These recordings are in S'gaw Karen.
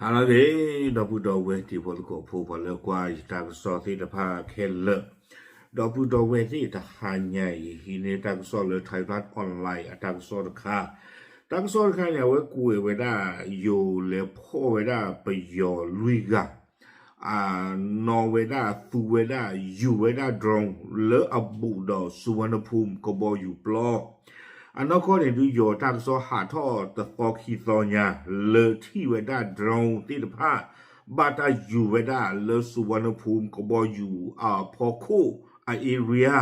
အလီၤဂ့ၤ ဒီပုၢ်ဒီဝဲၢ်တံၤဖိသကိးဖိ ပှၤလၢကွၢ်ယတၢ်ကစီၣ်သ့ၣ်တဖၣ်ခဲလၢာ်, ဒီပုၢ်ဒီဝဲၢ်သ့ၣ်တဟါညါအံၤ ဟံးန့ၢ်တၢ်ကစီၣ်လၢ Thairath Online အတၢ်ကစီၣ်တခါ, တၢ်ကစီၣ်တခါန့ၣ် အဝဲကွဲးဝဲဒၣ် ယိၤလဲၤဖီၣ်ဝဲဒၣ်ပယီၤလွံၢ်ဂၤ နီၣ်ဝဲဒၣ် သူဝဲဒၣ် ယူၤဝဲဒၣ် drone လၢအဘူးဒီး Suvarnabhumi ကဘီယူၤပျီ, အနီၢ်ကီၢ်န့ၣ်ဒုး ယိၤတၢ်ကစီၣ်ဟးထီၣ်တသီခံသီညါ လၢထံၣ်ဝဲဒၣ် drone သ့ၣ်တဖၣ် ဘၣ်တၢ်ယူၤဝဲဒၣ်လၢ Suvarnabhumi ကဘီယူၤအဖီခိၣ်အ area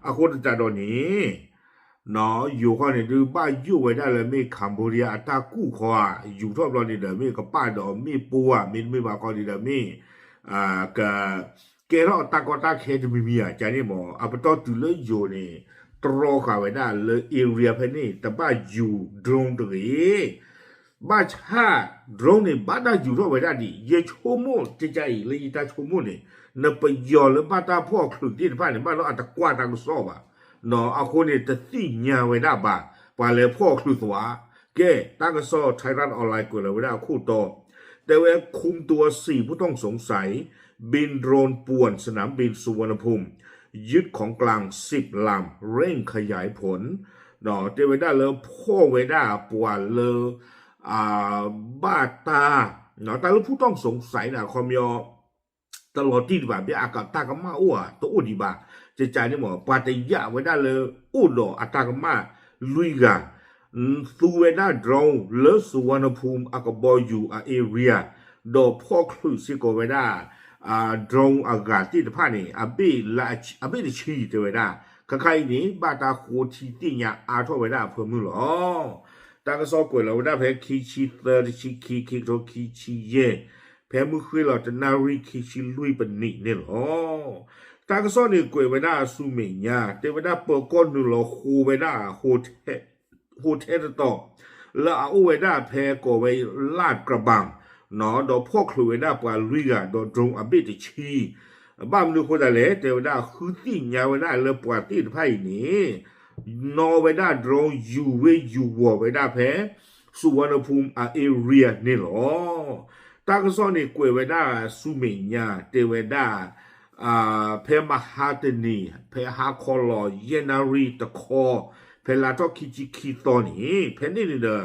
အဃိသတးဒီးန့ၣ် ယိၤခီန့ၣ်ဒုး ဘၣ်ယိၣ်ဝဲဒၣ်လၢမ့ၢ် Cambodia အတၢ်ကူၣ်ခီဧါ, ယူၤထီၣ်ဘျီန့ၣ်ဒီး မ့ၢ်ကပၣ်ဒီးမ့ၣ်ပိၢ်ဧါ, မ့တမ့ၢ်ဘၣ်ခီန့ၣ်ဒီးမ့ၢ် က ကဲထီၣ်တၢ်ကီတၢ်ခဲတမံၤမံၤဧါ, ကန့ၣ်မ့ၢ် အပတီၢ်တုၤလၢယိၤန့ၣ် တြီဃာ်ဝဲဒၣ်လၢ area ဖဲန့ၣ် တဘၣ်ယူၤ drone တဂ့ၤ ဘၣ်ဆၣ် drone န့ၣ် ဘၣ်တၢ်ယူၤထီၣ်ဝဲဒၣ်ဒံး, ယဆိကမိၣ်ကကအံၤ လၢယတၢ်ဆိကမိၣ်န့ၣ် နပယီၤလၢဘၣ်တၢ်ဖီၣ်ချုးသ့ၣ်တဖၣ်န့ၣ် ဘၣ်ဒီးအတကွၢ်တၢ်ကစီၣ်ဘၣ်, အဃိန့ၣ် တသ့ၣ်ညါဝဲဒၣ်ဘၣ် ပှၤလဲၤဖီၣ်ချုးသွါ, ကဲ တၢ်ကစီၣ် Thairath Online ကွဲးလီၤဝဲဒၣ်အခိၣ်တီ, တဲဝဲ คุมตัวสี่ผู้ต้องสงสัย บินโดรนป่วนสนามบินสุวรรณภูมิ ยึดของกลางสิบลำ เร่งขยายผล တဲဝဲဒၣ်လၢဖီၣ်ဝဲဒၣ်ပှၤလၢ ဘၣ်တၢ် တၢ်လၢ ผู้ต้องสงสัย န့ၣ် အခီပညီ တလီၤတံၢ်ဒံးဘၣ် မ့ၢ်အကတၢ်ကမၣ်အိၣ်ဧါ တအိၣ်ဒံးဘၣ်, ကကန့ၣ်မ့ၢ် ပှၤတယာ်ဝဲဒၣ်လၢအိၣ်ဒီးအတၢ်ကမၣ်လွံၢ်ဂၤ သူဝဲဒၣ် drone လၢ Suvarnabhumi အကဘီယူၤအ area ဒီးဖီၣ်ချုးစ့ၢ်ကီးဝဲဒၣ် drone အဂၤသ့ၣ်တဖၣ်န့ၣ် အဘ့ၣ်တဆံတဲဝဲဒၣ်, ခဲခါအံၤန့ၣ် ဘၣ်တၢ်ဃိထံသ့ၣ်ညါအါထီၣ်ဝဲဒၣ်အဖၢမုၢ်လီၤ. တၢ်ကစီၣ်ကွဲးလီၤဝဲဒၣ်ဖဲခံဆံသၢ တဆံခံ ခံကထိခံဆံယဲၢ် ဖဲမုၢ်ဃ့ၢ်လီၤတနၣ်ရံၣ်ခံဆံလွံၢ်ပနံးန့ၣ်လီၤ. တၢ်ကစီၣ်န့ၣ်ကွဲးဝဲဒၣ်ဆူမဲာ်ညါ တဲဝဲဒၣ်ပၢၤကီၢ်နုာ်လီၤဃိဝဲဒၣ် hotel တတီၤ လၢအအိၣ်ဝဲဒၣ်ဖဲကိးဝဲ လၢ်ကဘၣ် ဒီးဖီၣ်ချုးဝဲဒၣ်ပှၤလွံၢ်ဂၤဒီး drone အဘ့ၣ်တဆံ, ဘၣ်မနုၤအဃိသတးလဲၣ် တဲဝဲဒၣ်ဃုသ့ၣ်ညါဝဲဒၣ်လၢပှၤသ့ၣ်တဖၣ်အံၤန့ၣ် နီၣ်ဝဲဒၣ် drone ယူၤဝ့ယူၤဝီၤဝဲဒၣ်ဖဲ Suvarnabhumi အ area န့ၣ်လီၤ. တၢ်ကစီၣ်န့ၣ်ကွဲးဝဲဒၣ်ဆူမဲာ်ညါ တဲဝဲဒၣ် ဖဲမဟါတနံၤ ဖဲဟါခီလီၤ ယဲၢ်နၣ်ရံၣ်တခီ ဖဲလါထီၣ်ခံဆံခံသီန့ၣ် ဖဲန့ၣ်န့ၣ်ဒီး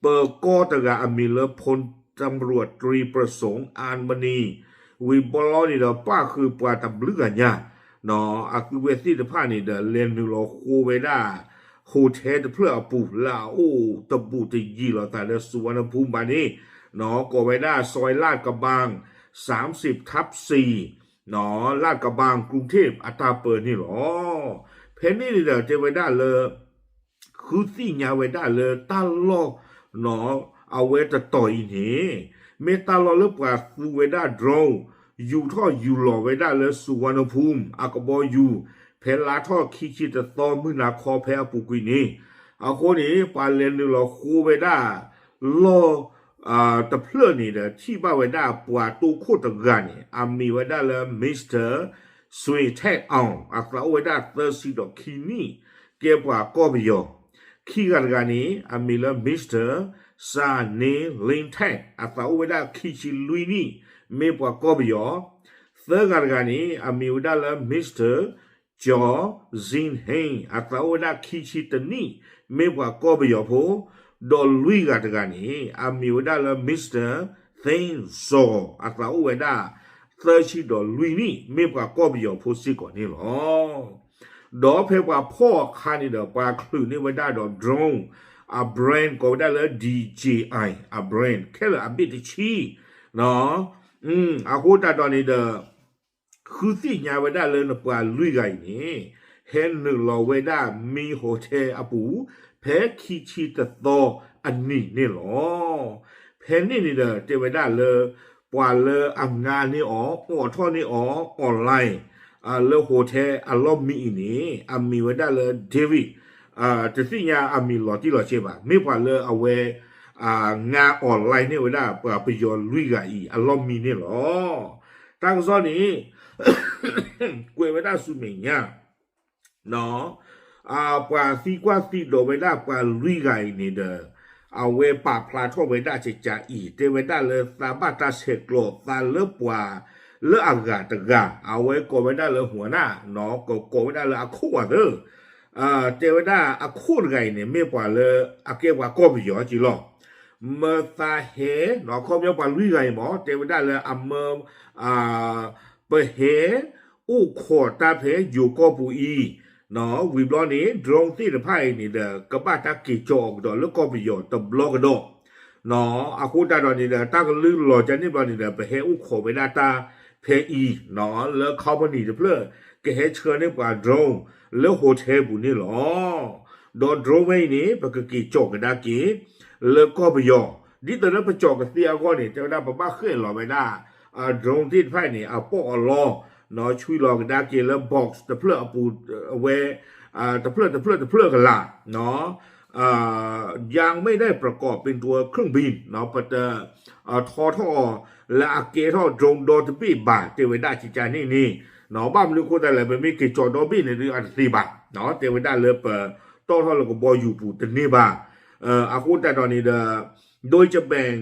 ပၢၤကီၢ်တဂၤအမံၤလၢ พลตำรวจตรีประสงค์ อาจมณี ဝံၤဘျီန့ၣ်ဒီး ပၣ်ဃုာ်ပှၤတဘျုးဂၤညါ အသုဝဲသ့ၣ်တဖၣ်န့ၣ်ဒီး လဲၤနုာ်လီၤဃိဝဲဒၣ် hotel တဖျၢၣ်အပူၤ လၢအအိၣ်တဘူးတယံာ်လိာ်သးလၢ Suvarnabhumi ဘၣ်န့ၣ် ကိးဝဲဒၣ် ซอยลาดกระบัง สามสิบทับสี่ ลาดกระบัง กรุงเทพ အတၢ်ပၢန့ၣ်လီၤ. ဖဲန့ၣ်န့ၣ်ဒီး တဲဝဲဒၣ်လၢ ဃုသ့ၣ်ညါဝဲဒၣ်လၢတၢ်လီၢ် အဝဲတတီၤအံၤန့ၣ် မ့ၢ်တၢ်လီၢ်လၢပှၤသူဝဲဒၣ် drone ယူၤထီၣ်ယူၤလီၤဝဲဒၣ်လၢ Suvarnabhumi အကဘီယူၤ ဖဲလါထီၣ်ခံဆံတသီ မုၢ်နၤခီဖဲအပူၤကွံာ်န့ၣ် အဃိန့ၣ် ပှၤလဲၤနုာ်လီၤဃိဝဲဒၣ် လီၢ် တဖျၢၣ်န့ၣ်ဒီး ထံၣ်ဘၣ်ဝဲဒၣ်ပှၤတိခိၣ်တဂၤန့ၣ် အမံၤဝဲဒၣ်လၢ Mister ဆွေထက်အောင် အသးအိၣ်ဝဲဒၣ်သၢဆံဒီးခံနံၣ် ကဲပှၤကီၢ်ပယီၤ, ခံဂၤတဂၤန့ၣ် အမံၤလၢ Mister စာနေလင်းထက် အသးအိၣ်ဝဲဒၣ်ခံဆံလွံၢ်နံၣ် မ့ၢ်ပှၤကီၢ်ပယီၤ, သၢဂၤတဂၤန့ၣ် အမံၤဝဲဒၣ်လၢ Mister ကျော်ဇင်ဟိန်း အသးအိၣ်ဝဲဒၣ်ခံဆံတနံၣ် မ့ၢ်ပှၤကီၢ်ပယီၤဖိ, ဒီးလွံၢ်ဂၤတဂၤန့ၣ် အမံၤဝဲဒၣ်လၢ Mister သင်းဇော် အသးအိၣ်ဝဲဒၣ် သၢဆံဒီးလွံၢ်နံၣ် မ့ၢ်ပှၤကီၢ်ပယီၤဖိစ့ၢ်ကီးန့ၣ်လီၤ. ဒီးဖဲပှၤဖီၣ်အခါန့ၣ်ဒီး ပှၤချုးန့ၢ်ဝဲဒၣ်ဒီး drone အ brand ကိးဝဲဒၣ်လၢ DJI အ brand ခဲလၢာ်အဘ့ၣ်တဆံ အဃိသတးဒီးန့ၣ်ဒီး ဃုသ့ၣ်ညါဝဲဒၣ်လၢနပှၤလွံၢ်ဂၤအံၤန့ၣ် ဟဲနုာ်လီၤဝဲဒၣ် မံ hotel အပူၤ ဖဲခံဆံတသီအနံၤန့ၣ်လီၤ. ဖဲန့ၣ်န့ၣ်ဒီး တဲဝဲဒၣ်လၢ ပှၤလၢအငါန့ၢ်အီၤ အိးထီၣ်န့ၢ်အီၤ online လၢ hotel အလီၢ်မံအံၤန့ၣ် အမံၤဝဲဒၣ်လၢ David တသ့ၣ်ညါအမံၤလီၤတံၢ်လီၤဆဲးဘၣ်. မ့ၢ်ပှၤလၢအဝဲ ငါ online န့ၢ်ဝဲဒၣ်ပှၤပယီၤလွံၢ်ဂၤအံၤ အလီၢ်မံန့ၣ်လီၤ. တၢ်ကစီၣ်န့ၣ် ကွဲးဝဲဒၣ်ဆူမဲာ်ညါ ပှၤသံကွၢ်သံဒိးဝဲဒၣ်ပှၤလွံၢ်ဂၤအံၤန့ၣ်ဒီး အဝဲပာ်ဖျါထီၣ်ဝဲဒၣ်ကကးအံၤ တဲဝဲဒၣ်လၢသးဘၣ်တၢ်ဆဲးကျိးသးလၢပှၤလၢအဂၤတဂၤ အဝဲကိးဝဲဒၣ်လၢ หัวหน้า နီၤ ကကိးဝဲဒၣ်လၢအခိၣ်အသၢ တဲဝဲဒၣ်အခိၣ်တဂၤအံၤန့ၣ် မ့ၢ်ပှၤလၢအကဲပှၤကီၢ်ပယီၤက့လီၤ. မၢသးဟဲ နီၤ ခီပညီပှၤလွံၢ်ဂၤအံၤမ့ၢ် တဲဝဲဒၣ်လၢအမၢ ပဟဲ အိၣ်ခိးတၢ်ဖဲယိၤကီၢ်ပူၤအံၤ နီၤ ဝံၤဘျီန့ၣ် drone သ့ၣ်တဖၣ်အံၤန့ၣ်ဒီး ကဘၣ်တၢ်က့ၤကီၤအီၤကဒီးလၢကီၢ်ပယီၤတဘျီကဒီး နီၤ အဃိသတးဒီးန့ၣ်ဒီး တၢ်ကလုၢ်လီၤကန့ၢ်ဘျီန့ၣ်ဒီး ပဟဲအိၣ်ခိးဝဲဒၣ်တၢ်ဖဲအံၤ နီၤ လၢ company တဖျၢၣ် ကဟဲဆှၢန့ၢ်ပှၤ drone လၢ hotel ပူၤန့ၣ်လီၤ. ဒီး drone ဖဲအံၤန့ၣ် ပကက့ၤကၠီၣ်ကဒါက့ၤ လၢကီၢ်ပယီၤ ဒ်သိးလၢပကၠီၣ်ကသ့အဂီၢ်န့ၣ် တဲဝဲဒၣ်ပဘၣ်ဃဲၣ်လီၤဝဲဒၣ် drone သ့ၣ်တဖၣ်အံၤန့ၣ် အပီၢ်အလီ နီၤ ဆွံလီၤကဒါက့ၤလၢ box တဖျၢၣ်အပူၤ အဝဲ တဖျၢၣ်တဖျၢၣ်တဖျၢၣ်ကလာ် နီၤ ยังไม่ได้ประกอบเป็นตัวเครื่องบิน နီၤ ပတ ထီထီၣ်အီၤ လၢအကဲထီၣ် drone ဒီတဘ့ၣ်ဘၣ် တဲဝဲဒၣ်ကကးန့ၣ်န့ၣ် နီၤ ဘၣ်မနုၤအဃိသတးလဲၣ် ပမ့ၢ်က့ၤကၠီၣ်ဒီဘ့ၣ်န့ၣ်ဒီးအတသ့ဘၣ် နီၤ တဲဝဲဒၣ်လၢပတီၣ်ထီၣ်လၢကဘီယူၤပူၤတန့ၢ်ဘၣ် အဃိသတးဒီးန့ၣ်ဒီး โดยจะแบ่ง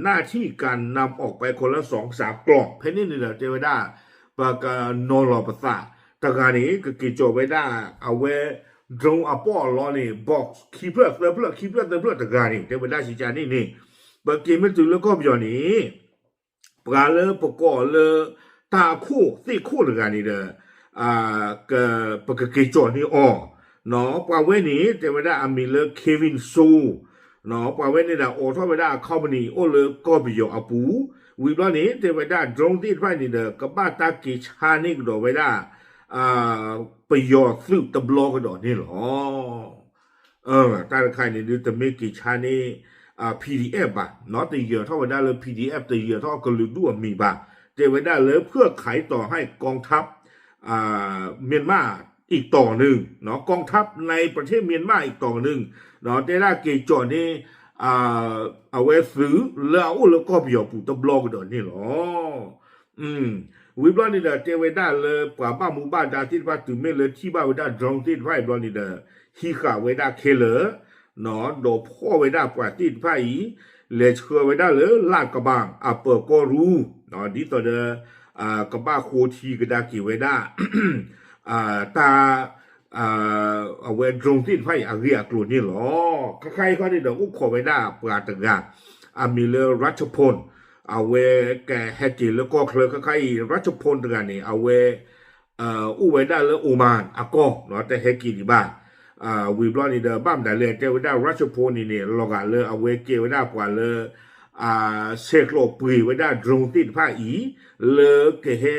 หน้าที่การนำออกไปคนละสองสามกล่อง ဖဲန့ၣ်န့ၣ်ဒီးတဲဝဲဒၣ် ပကနီၤလီၤပသး တဂၤန့ၣ် ကက့ၤကၠီၣ်ဝဲဒၣ် အဝဲ drone အပီၢ်အလီန့ၣ် box ခံဖျၢၣ်သၢဖျၢၣ် ခံဖျၢၣ်သၢဖျၢၣ်တဂၤန့ၣ် တဲဝဲဒၣ်ကကးန့ၣ်န့ၣ် ပက့ၤမ့ၢ်တုၤလၢကီၢ်ပယီၤန့ၣ် ပှၤလၢပကိးလၢ တၢ်အခိၣ်သ့ၣ်ခိၣ်တဂၤန့ၣ်ဒီး ပကက့ၤကၠီၣ်န့ၢ်အီၤ နီၤ ပှၤဝဲန့ၣ် တဲဝဲဒၣ်အမံၤလၢ Kevin So နီၤ ပှၤဝဲန့ၣ်ဒီးအိးထီၣ်ဝဲဒၣ်အ company အိၣ်လၢကီၢ်ပယီၤအပူၤ ဝံၤဘျီန့ၣ် တဲဝဲဒၣ် drone သ့ၣ်တဖၣ်န့ၣ်ဒီး ကဘၣ်တၢ်က့ၤဆါန့ၢ်ကဒီးဝဲဒၣ် ပယီၤသုးတဘျီကဒီးန့ၣ်လီၤ. တၢ်တခါအံၤန့ၣ်ဒုး တမ့ၢ်က့ၤဆါန့ၢ် PDF ဘၣ် နီၤ တယၢၤထီၣ်ဝဲဒၣ်လၢ PDF တယၢၤထီၣ်ကလုာ်ဒူၣ်အမံၤဘၣ် တဲဝဲဒၣ်လၢ เพื่อขายต่อให้กองทัพ မြန်မာอีกต่อหนึ่ง กองทัพในประเทศเมียนมาอีกต่อหนึ่ง တဲဒၣ်က့ၤကၠီၣ်န့ၢ် အဝဲသုးလၢအအိၣ်လၢကီၢ်ပယီၤပူၤတဘျီကဒီးန့ၣ်လီၤ. ဝံၤဘျီန့ၣ်ဒီး တဲဝဲဒၣ်လၢပှၤဘၣ်မူဘၣ်ဒါသ့ၣ်တဖၣ်တုၤမ့ၢ်လၢထံၣ်ဘၣ်ဝဲဒၣ် drone သ့ၣ်တဖၣ်အံၤဘျီန့ၣ်ဒီး ဟံးဃာ်ဝဲဒၣ်ခဲလၢာ် ဒီးဖီၣ်ဝဲဒၣ်ပှၤသ့ၣ်တဖၣ်အံၤ လဲၤဆှၢဝဲဒၣ်လၢ ลาดกระบัง အပၢၤကီၢ်ရူၢ် ဒ်သိးဒီး ကဘၣ်ဃိထံကဒါက့ၤဝဲဒၣ် တၢ် အဝဲ drone သ့ၣ်တဖၣ်အံၤအဂ့ၢ်အကျိၤန့ၣ်လီၤ. ခဲခါအံၤခီန့ၣ်ဒီး အိၣ်ခိးဝဲဒၣ်ပှၤတဂၤ အမံၤလၢ รัชพล အဝဲကဟဲက့ၤလၢကီၢ်ချၢ ခဲခါအံၤ รัชพล တဂၤန့ၣ် အဝဲ အိၣ်ဝဲဒၣ်လၢ Oman အကီၢ် တဟဲက့ၤဒံးဘၣ်. ဝံၤဘျီန့ၣ်ဒီး ဘၣ်မတၤလဲၣ် တဲဝဲဒၣ် รัชพล န့ၣ်န့ၣ် လီၤဂာ်လၢအဝဲကဲဝဲဒၣ်ပှၤလၢ ဆဲးကျိးပှ့ၤဝဲဒၣ် drone သ့ၣ်တဖၣ်အံၤ လၢကဟဲ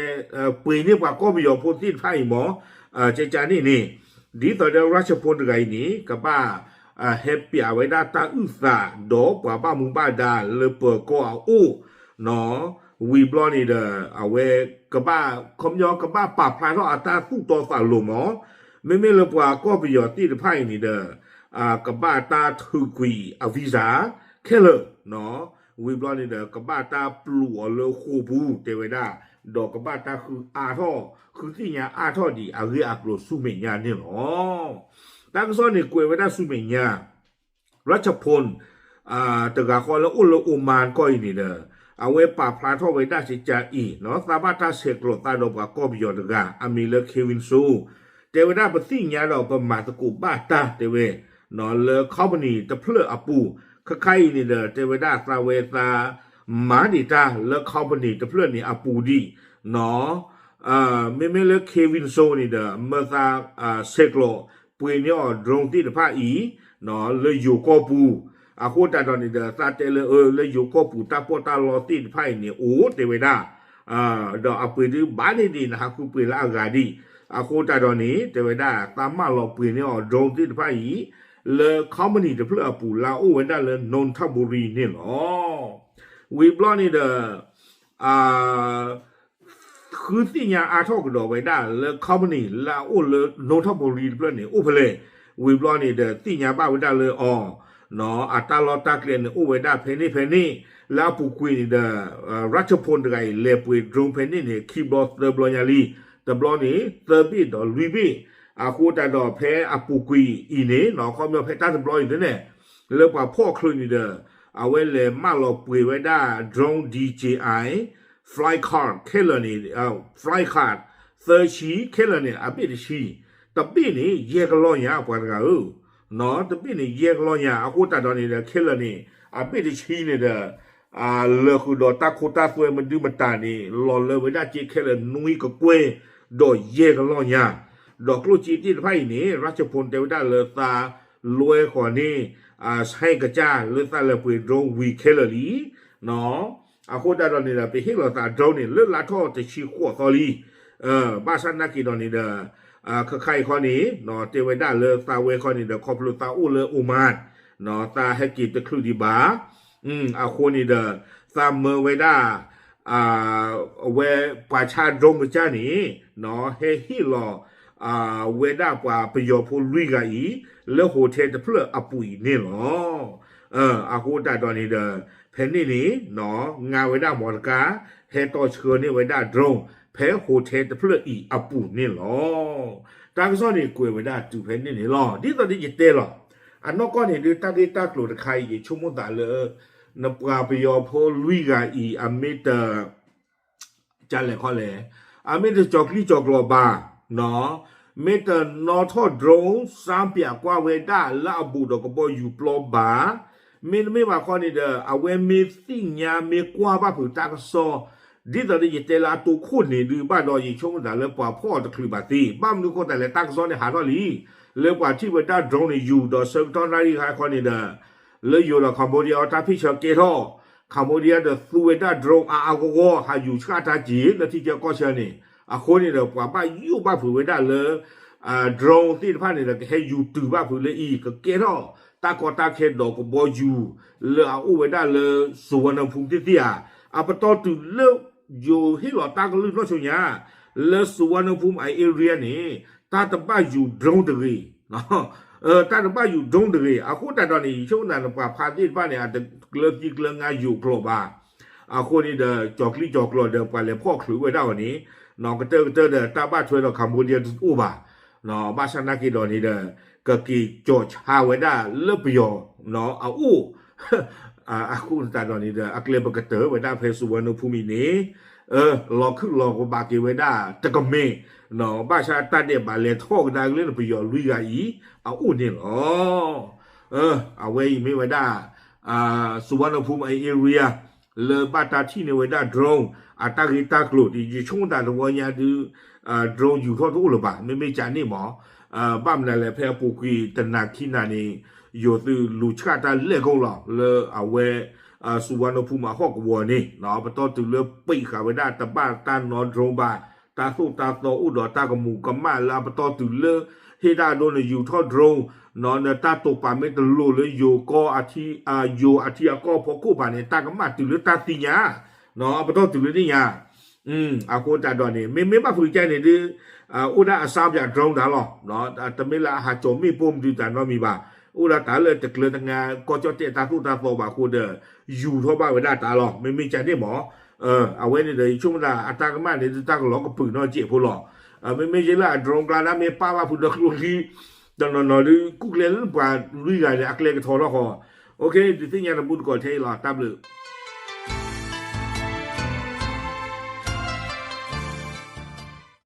ပှ့ၤန့ၢ်ပှၤကီၢ်ပယီၤဖိသ့ၣ်တဖၣ်အံၤမ့ၢ် ကကန့ၣ်န့ၣ် ဒ်သိးဒီး รัชพล တဂၤအံၤန့ၣ် ကဘၣ် ဟဲပျးဝဲဒၣ်တၢ်အုၣ်သး ဒီးပှၤဘၣ်မူဘၣ်ဒါလၢပၢၤကီၢ်အအိၣ် နီၤ ဝံၤဘျီန့ၣ်ဒီး အဝဲကဘၣ် ခီပညီကဘၣ်ပာ်ဖျါထီၣ်အတၢ်သူၣ်တီသးလိၤမ့ၢ် မ့မ့ၢ်လၢပှၤကီၢ်ပယီၤသ့ၣ်တဖၣ်အံၤန့ၣ်ဒီး ကဘၣ်တၢ်ထုးကွံာ်အ visa ခဲလၢာ် နီၤ ဝံၤဘျီန့ၣ်ဒီး ကဘၣ်တၢ်ပျူးအီၤလၢဃိာ်ပူၤ တဲဝဲဒၣ် ဒီးကဘၣ်တၢ်ဃုအါထီၣ် ဃုသ့ၣ်ညါအါထီၣ်ဒံးအဂ့ၢ်အကျိၤဆူမဲာ်ညါန့ၣ်လီၤ. တၢ်ကစီၣ်န့ၣ်ကွဲးဝဲဒၣ်ဆူမဲာ်ညါ รัชพล တဂၤဃီလၢအိၣ်လၢ Oman ကီၢ်အံၤန့ၣ်ဒီး အဝဲပာ်ဖျါထီၣ်ဝဲဒၣ်ကကးအံၤ သးဘၣ်တၢ်ဆဲးကျိးသးဒီးပှၤကီၢ်ပယီၤတဂၤ အမံၤလၢ Kevin So တဲဝဲဒၣ်ပသ့ၣ်ညါဒီးပမၤသကိးဘၣ်တၢ်တဲဝဲ လၢ company တဖျၢၣ်အပူၤ ခဲခါအံၤန့ၣ်ဒီး တဲဝဲဒၣ်သးဝဲသး မၤဒံးတၢ်လၢ company တဖျၢၣ်န့ၣ်အပူၤဒံး နီၤ မ့မ့ၢ်လၢ Kevin So န့ၣ်ဒီး မၢသး ဆဲးကျိးပှ့ၤန့ၢ်အီၤ drone သ့ၣ်တဖၣ်အံၤ လၢယိၤကီၢ်ပူၤ အဃိသတးဒီးန့ၣ်ဒီး သးတဲလၢ လၢယိၤကီၢ်ပူၤတၢ်ပီးတၢ်လီသ့ၣ်တဖၣ်အံၤန့ၣ် အိၣ်တဲဝဲဒၣ် ဒီးအပှ့ၤဒုးဘၣ်န့ၢ်ဒံး နဟးဃုပှ့ၤလၢအဂၤဒံး အဃိသတးဒီးန့ၣ် တဲဝဲဒၣ် သးမၢလီၤပှ့ၤန့ၢ်အီၤ drone သ့ၣ်တဖၣ်အံၤ လၢ company တဖျၢၣ်အပူၤ လၢအအိၣ်ဝဲဒၣ်လၢ နူၣ်ထၣ်ဘူရံန့ၣ်လီၤ. ဝံၤဘျီန့ၣ်ဒီး ဃုသ့ၣ်ညါအါထီၣ်ကဒီးဝဲဒၣ်လၢ company လၢအအိၣ်လၢ နူၣ်ထၣ်ဘူရံတဖျၢၣ်န့ၣ် အိၣ်ဖဲလဲၣ် ဝံၤဘျီန့ၣ်ဒီး သ့ၣ်ညါဘၣ်ဝဲဒၣ်လၢအီၤ အတၢ်လီၢ်တၢ်ကျဲန့ၣ် အိၣ်ဝဲဒၣ်ဖဲန့ၣ်ဖဲန့ၣ် လၢအပူၤကွံာ်န့ၣ်ဒီး รัชพล တဂၤအံၤ လဲၤပှ့ၤ drone ဖဲန့ၣ်န့ၣ် ခံဘျီသၢဘျီညါလံ တဘျီန့ၣ် သၢဘ့ၣ်ဒီးလွံၢ်ဘ့ၣ် အဃိသတးဒီးဖဲအပူၤကွံာ်အံၤန့ၣ် ခီပညီဖဲတၢ်တဘျီအံၤန့ၣ် လၢပှၤဖီၣ်ချုးန့ၣ်ဒီး အဝဲလဲၤမၢလီၤပှ့ၤဝဲဒၣ် drone D J I Flycard ခဲလၢာ်န့ၣ် Flycard သၢဆံခဲလၢာ်န့ၣ် အဘ့ၣ်တဆံ, တဘ့ၣ်န့ၣ် ယဲၢ်ကလီၢ်ညါ ပှၤတဂၤဧၢ, တဘ့ၣ်န့ၣ် ယဲၢ်ကလီၢ်ညါ အဃိသတးဒီးန့ၣ်ဒီး ခဲလၢာ်န့ၣ် အဘ့ၣ်တဆံန့ၣ်ဒီး လၢာ်ဃုာ်ဒီးတၢ်ခိတၢ်သွဲမနုၤမတၤန့ၣ် လီၤလၢဝဲဒၣ်စ့ခဲလၢာ်နွံကကွဲၢ် ဒီးယဲၢ်ကလီၢ်ညါ, ဒီးကျိၣ်စ့သ့ၣ်တဖၣ်အံၤန့ၣ် ရၢ်ၡဖိၣ်တဲဝဲဒၣ်လၢသးလွဲဃီၤန့ၣ် ဆဲးကစၢ်လၢသးလဲၤပှ့ၤ drone ဝံၤခဲလၢာ်လံ. အဃိသတးဒီးန့ၣ်ဒီး ပဟ့ၣ်လီၤသး drone န့ၣ် လၢလါထီၣ်တဆံဃိးသီလံ. ဘၣ်ဆၣ်နာ်က့ၤဒီးန့ၣ်ဒီး ခါခါအံၤခီန့ၣ် တဲဝဲဒၣ်လၢသးဝဲခီန့ၣ်ဒီး ခီဖျိသးအိၣ်လၢ Oman သးဟဲက့ၤတချုးဒံးဘၣ်. အဃိန့ၣ်ဒီး သးမၢဝဲဒၣ် အဝဲပှၤဆါ drone ကစၢ်န့ၣ် ဟဲဟ့ၣ်လီၤ ဝဲဒၣ်ပှၤပယီၤဖိလွံၢ်ဂၤအံၤ လၢ hotel တဖျၢၣ်အပူၤအံၤန့ၣ်လီၤ. အဃိသတးဒီးန့ၣ်ဒီး ဖဲန့ၣ်န့ၣ် ငါဝဲဒၣ်မီတကါ ဟဲတီၢ်ဆှၢန့ၢ်ဝဲဒၣ် drone ဖဲ hotel တဖျၢၣ်အံၤအပူၤန့ၣ်လီၤ. တၢ်ကစီၣ်န့ၣ်ကွဲးဝဲဒၣ်တုၤဖဲန့ၣ်န့ၣ်လီၤ. ဒ်သိးဒီးယတဲလီၤ အနီၢ်ကီၢ်န့ၣ်ဒုး တၢ်ဂ့ၢ်တၢ်ကျိၤတခါအံၤ ယဆိကမိၣ်သးလၢ နပှၤပယီၤဖိလွံၢ်ဂၤအံၤ အမ့ၢ်တ ကလဲၤခီလဲၣ်, အမ့ၢ်တကၠီၤကျံၣ်ကၠီၤကျီၤဘၣ်, မ့ၢ်တနီၣ်ထီၣ် drone စၢပၠးကွၢ်ဝဲဒၣ်လၢအဘူးဒီးကဘီယူၤပျီဘၣ်, မ့တမ့ၢ်ဘၣ်ခီန့ၣ်ဒီး အဝဲမ့ၢ်သ့ၣ်ညါမ့ၢ်ကွၢ်ဘၣ်ဖုးတၢ်ကစီၣ်, ဒ်သိးဒီးယတဲလၢအတိခိၣ်န့ၣ်ဒုးဘၣ်ဒီး ယဆိကမိၣ်သးလၢပှၤဖီၣ်အီၤတချုးဘၣ်သ့, ဘၣ်မနုၤဃိသတးလဲၣ် တၢ်ကစီၣ်န့ၣ်ဟးထီၣ်လံ, လၢပှၤထံၣ်ဝဲဒၣ် drone န့ၣ် ယူၤဒီးဆၢကတီၢ်နၣ်ရံၣ်ဟါခီန့ၣ်ဒီး လၢယိၤဒီး Cambodia အတၢ်ဖ့ၣ်ဆၢကဲထီၣ်, Cambodia ဒီးသူဝဲဒၣ် drone အါအါဂီၢ်ဂီၢ် ဟးယူၤဆှၣ်တၢ်က့ၤလၢထံကၢကီၢ်ဆၢန့ၣ်, အဃိန့ၣ်ဒီး ပှၤဘၣ်ယိၣ်ဘၣ်ဖုးဝဲဒၣ်လၢ drone သ့ၣ်တဖၣ်န့ၣ်ဒီး ကဟဲယူၤတုၤဘၣ်ဖုးလၢအံၤ ကကဲထီၣ်တၢ်ကီတၢ်ခဲဒီးကဘီယူၤ လၢအအိၣ်ဝဲဒၣ်လၢ စူၤဝါနၢဖူသ့ၣ်သ့ၣ်ဧါ, အပတီၢ်တုၤလၢ ယိၤဟ့ၣ်လီၤတၢ်ကလုၢ်နီၢ်ဆူညါ လၢ စူၤဝါနၢဖူ အ area န့ၣ် တၢ်တဘၣ်ယူၤ drone တဂ့ၤ, တၢ်တဘၣ်ယူၤ drone တဂ့ၤ, အဃိသတးဒီးန့ၣ် ယဆိကမိၣ်သးန့ၣ် ပှၤဖးသ့ၣ်တဖၣ်န့ၣ် အတကျၢၤသံကျၢၤငါယိၤကျိာ်ဘၣ်, အဃိန့ၣ်ဒီး ကၠီၤကျံၣ်ကၠီၤကျီၤဒီး ပှၤလဲၤဖီၣ်ချုးဝဲဒၣ်အီၤန့ၣ် ကတၢၢ်ကတၢၢ်ဒီး တၢ်ဘၣ်ထွဲဒီး Cambodia တအိၣ်ဘၣ်, ဘၣ်ဆၣ်နာ်က့ၤဒီးန့ၣ်ဒီး ကက့ၤကၠီၤဆါဝဲဒၣ်လၢပယီၤ အအိၣ် အဃိသတးဒီးန့ၣ်ဒီး အကျဲပကတၢၢ်ဝဲဒၣ်ဖဲ စူၤဝါနၢဖူမံၤန့ၣ် လီၤခုၣ်လီၤကဘၣ်က့ၤဝဲဒၣ်တကမဲာ်, ဘၣ်ဆၣ်တၢ်ဒဲးဘးလဲၤထီၣ်ကဒါက့ၤလၢနပယီၤလွံၢ်ဂၤအံၤ အအိၣ်န့ၣ်လီၤ. အဝဲအံၤမ့ၢ်ဝဲဒၣ် စူၤဝါနၢဖူ အ area လၢဘၣ်တၢ်ထံၣ်န့ၢ်ဝဲဒၣ် drone အတၢ်ဂ့ၢ်တၢ်ကျိၤဒ် ယဆိကမိၣ်သးတဝီညါဒုး drone ယူၤထီၣ်တအိၣ်လၢၤဘၣ်, မ့မ့ၢ်ကန့ၣ်မး ဘၣ်မနုၤလဲၣ် ဖဲအပူၤကွံာ်တနၤခံနၤန့ၣ် ယိၤသုးလူၤဆှၣ်တၢ်လဲၢ်ကီလီၤ လၢအဝဲ စူၤဝါနၢဖူမံၤဟီၣ်ကဝီၤန့ၣ် ပတီၢ်တုၤလၢပံးဃာ်ဝဲဒၣ်တဘၣ်တၢ်နီၣ် drone ဘၣ်, တၢ်သိၣ်တၢ်သီအိၣ်ဒီးတၢ်ကမူးကမၣ်လၢအပတီၢ်တုၤလၢ ဟ့ၣ်တၢ်ဒိနယူၤထီၣ် drone နတၢ်တိာ်ပာ်မ့ၢ်တလိၤလၢယိၤကီၢ်အထံ ယိၤအထံအကီၢ်ဖီခိၣ်ဘၣ်န့ၣ် တၢ်ကမၣ်တုၤလၢတၢ်သ့ၣ်ညါ အပတီၢ်တုၤလၢသ့ၣ်ညါ အဃိသတးဒီးန့ၣ် မ့မ့ၢ်ဘၣ်ဖုးကါန့ၣ်ဒုး အိၣ်ဒၣ်အစၢပၠး drone တၢ်လီၤ. တမ့ၢ်လၢအဟးကၠီၤမ့ၣ်ပိၢ်မနုၤတၢ်နီတမံၤဘၣ်. အိၣ်ဒၣ်တၢ်လၢတကျၢၤတငါ ကီၢ်ကၠီၣ်တဲၣ်တၢ်သိၣ်တၢ်သီဘၣ်အဃိဒီး ယူၤထီၣ်ဘၣ်ဝဲဒၣ်တၢ်လီၤ. မ့မ့ၢ်ကန့ၣ်မး အဝဲန့ၣ်ဒီး ယဆိကမိၣ်သးအတၢ်ကမၣ်န့ၣ် တၢ်ကလီၤကပုာ်နီၢ်စဲးဖိလီၤ. မ့မ့ၢ်ယဲလၢအ drone ကျါ တၢ်မ့ၢ်ပာ်ဘၣ်ဖုးဒီးကျိချံ တနီၤနီၤဒုး ကူၣ်ကျဲလၢပှၤလွံၢ်ဂၤန့ၣ် အကျဲကထီထီၣ်ဃီ. ဒုးသ့ၣ်ညါတဘူၣ်တကိးထဲအံၤလီၤ. တၢ်ဘျုး